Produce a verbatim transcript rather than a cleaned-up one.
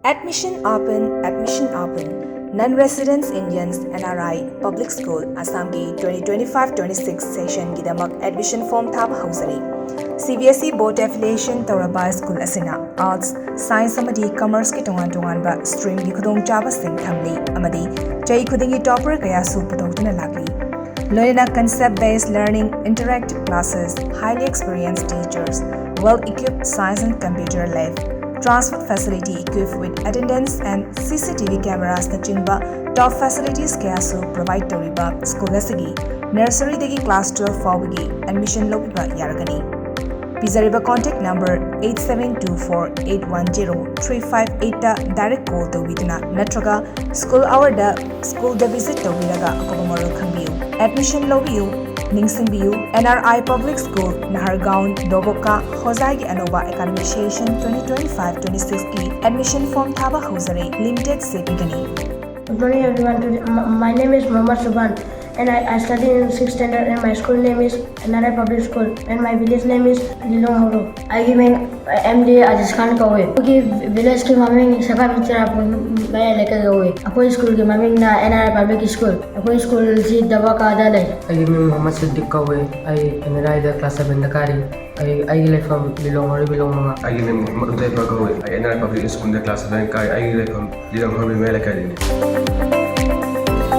Admission open, admission open. Non-residents Indians N R I Public School, ꯑꯁꯥꯝꯒꯤ twenty twenty-five twenty-six sessionꯒꯤꯗꯃꯛ admission form ꯊꯥꯕ ꯍꯧꯖꯔꯦ꯫ C B S E board affiliation ꯇꯧꯔꯕ school ꯑꯁꯤꯅ arts, science ꯑꯃꯗꯤ commerceꯀꯤ ꯇꯣꯉꯥꯟ ꯇꯣꯉꯥꯟꯕ streamꯒꯤ ꯈꯨꯗꯣꯡꯆꯥꯕꯁꯤꯡ ꯊꯝꯂꯤ ꯑꯃꯗꯤ ꯆꯍꯤ ꯈꯨꯗꯤꯡꯒꯤ topper ꯀꯌꯥꯁꯨ ꯄꯨꯊꯣꯛꯇꯨꯅ ꯂꯥꯛꯂꯤ꯫ ꯂꯣꯏꯅꯅ concept based learning, interactive classes, highly experienced teachers, well equipped science and computer lab, transport facility equipped with attendance and C C T V cameras ꯅꯆꯤꯡꯕ top facilities ꯀꯌꯥꯁꯨ provide ꯇꯧꯔꯤꯕ school ꯑꯁꯤꯒꯤ nurseryꯗꯒꯤ class twelve ꯐꯥꯎꯕꯒꯤ admission ꯂꯧꯕꯤꯕ ꯌꯥꯔꯒꯅꯤ꯫ ꯄꯤꯖꯔꯤꯕ contact number eight seven two four eight one zero three five eight direct call ꯇꯧꯕꯤꯗꯨꯅ ꯅꯠꯇ꯭ꯔꯒ school hourꯗ schoolꯗ visit ꯇꯧꯕꯤꯔꯒ ꯑꯀꯨꯞꯄ ꯃꯔꯣꯜ ꯈꯪꯕꯤꯌꯨ꯫ Admission ꯂꯧꯕꯤꯌꯨ꯫ ꯅꯤꯡꯁꯤꯡꯕꯤꯌꯨ, N R I Public School, ꯅꯍꯔꯒꯥꯎꯟ, ꯗꯣꯕꯣꯀꯥ, ꯍꯣꯖꯥꯏꯒꯤ ꯑꯅꯧꯕ academic session twenty twenty-five twenty-sixꯀꯤ admission form ꯊꯥꯕ ꯍꯧꯖꯔꯦ꯫ Limited seat ꯄꯤꯒꯅꯤ꯫ Good morning, everyone. Today, m- my name is Mohammad Suban, and I, I study in sixth standard, and my school name is N R I Public School, and my village name is Lilong Horo. ꯑꯩꯒꯤ ꯃꯤꯡ M D ꯑꯖꯤꯁ ꯈꯥꯟ ꯀꯧꯏ꯫ ꯑꯩꯈꯣꯏꯒꯤ ꯚꯤꯂꯦꯖꯀꯤ ꯃꯃꯤꯡ ꯁꯀꯥꯃꯤ ꯆꯤꯔꯥꯄꯨꯔ ꯃꯌꯥꯏ ꯂꯩꯀꯥꯏ ꯀꯧꯏ꯫ ꯑꯩꯈꯣꯏ ꯁ꯭ꯀꯨꯜꯒꯤ ꯃꯃꯤꯡꯅ N R I Public School꯫ ꯑꯩꯈꯣꯏ ꯁ꯭ꯀꯨꯜꯁꯤ ꯗꯕꯀꯥꯗ ꯂꯩ꯫ ꯑꯩꯒꯤ ꯃꯤꯡ ꯃꯣꯍꯝꯃꯗ ꯁꯤꯗꯤꯛ ꯀꯧꯏ꯫ ꯑꯩ N R I the class seven ꯗ ꯀꯥꯔꯤ꯫ ꯑꯩ ꯑꯩꯒꯤ ꯂꯩꯐꯝ ꯂꯤꯂꯣꯡ ꯃꯔꯤ ꯕꯤꯂꯣꯡ ꯃꯉꯥ꯫ ꯑꯩꯒꯤ ꯃꯤꯡ ꯃꯨꯍꯝꯃꯗ ꯎꯖꯩꯐ ꯀꯧꯏ꯫ ꯑꯩ N R I Public School the class seven ꯀꯥꯏ꯫ ꯑꯩꯒꯤ ꯂꯩꯐꯝ ꯂꯤꯂꯣꯡ ꯍꯣꯔꯃꯤ ꯃꯌꯥꯏ ꯂꯩꯀꯥꯏꯗꯒꯤꯅꯤ꯫